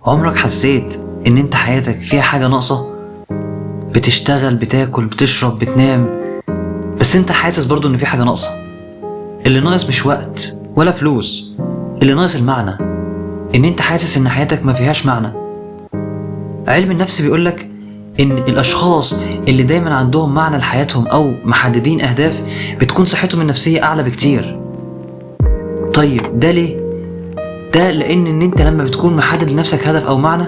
عمرك حسيت ان انت حياتك فيها حاجة ناقصة؟ بتشتغل، بتاكل، بتشرب، بتنام، بس انت حاسس برضو ان في حاجة ناقصة. اللي ناقص مش وقت ولا فلوس، اللي ناقص المعنى، ان انت حاسس ان حياتك ما فيهاش معنى. علم النفس بيقولك ان الاشخاص اللي دايما عندهم معنى لحياتهم او محددين اهداف بتكون صحتهم النفسية اعلى بكتير. طيب ده ليه؟ ده لان ان انت لما بتكون محدد لنفسك هدف او معنى،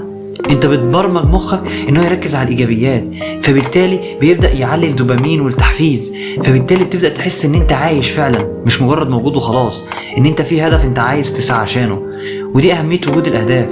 انت بتبرمج مخك ان هو يركز على الايجابيات، فبالتالي بيبدا يعلي الدوبامين والتحفيز، فبالتالي بتبدا تحس ان انت عايش فعلا، مش مجرد موجود وخلاص، ان انت في هدف انت عايز تسعى عشانه. ودي اهمية وجود الاهداف.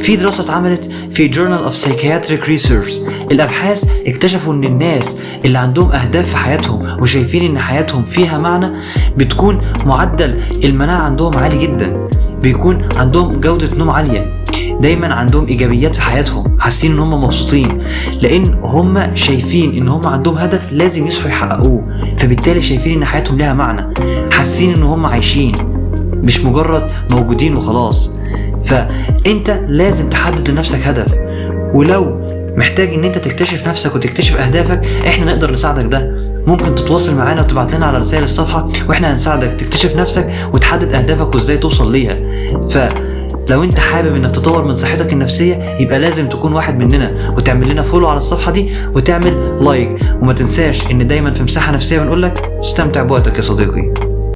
في دراسة اتعملت في Journal of Psychiatric Research، الأبحاث اكتشفوا إن الناس اللي عندهم أهداف في حياتهم وشايفين إن حياتهم فيها معنى بتكون معدل المناعة عندهم عالي جدا، بيكون عندهم جودة نوم عالية، دايما عندهم إيجابيات في حياتهم، حاسين إن هم مبسوطين لأن هم شايفين إن هم عندهم هدف لازم يصحوا يحققوه، فبالتالي شايفين إن حياتهم لها معنى، حاسين إن هم عايشين مش مجرد موجودين وخلاص. فانت لازم تحدد لنفسك هدف، ولو محتاج ان انت تكتشف نفسك وتكتشف اهدافك احنا نقدر نساعدك. ده ممكن تتواصل معانا وتبعت لنا على رسائل الصفحة واحنا هنساعدك تكتشف نفسك وتحدد اهدافك وازاي توصل ليها. فلو انت حابب انك تطور من صحتك النفسية يبقى لازم تكون واحد مننا وتعمل لنا follow على الصفحة دي وتعمل like، وما تنساش ان دايما في مساحة نفسية بنقولك استمتع بوقتك يا صديقي.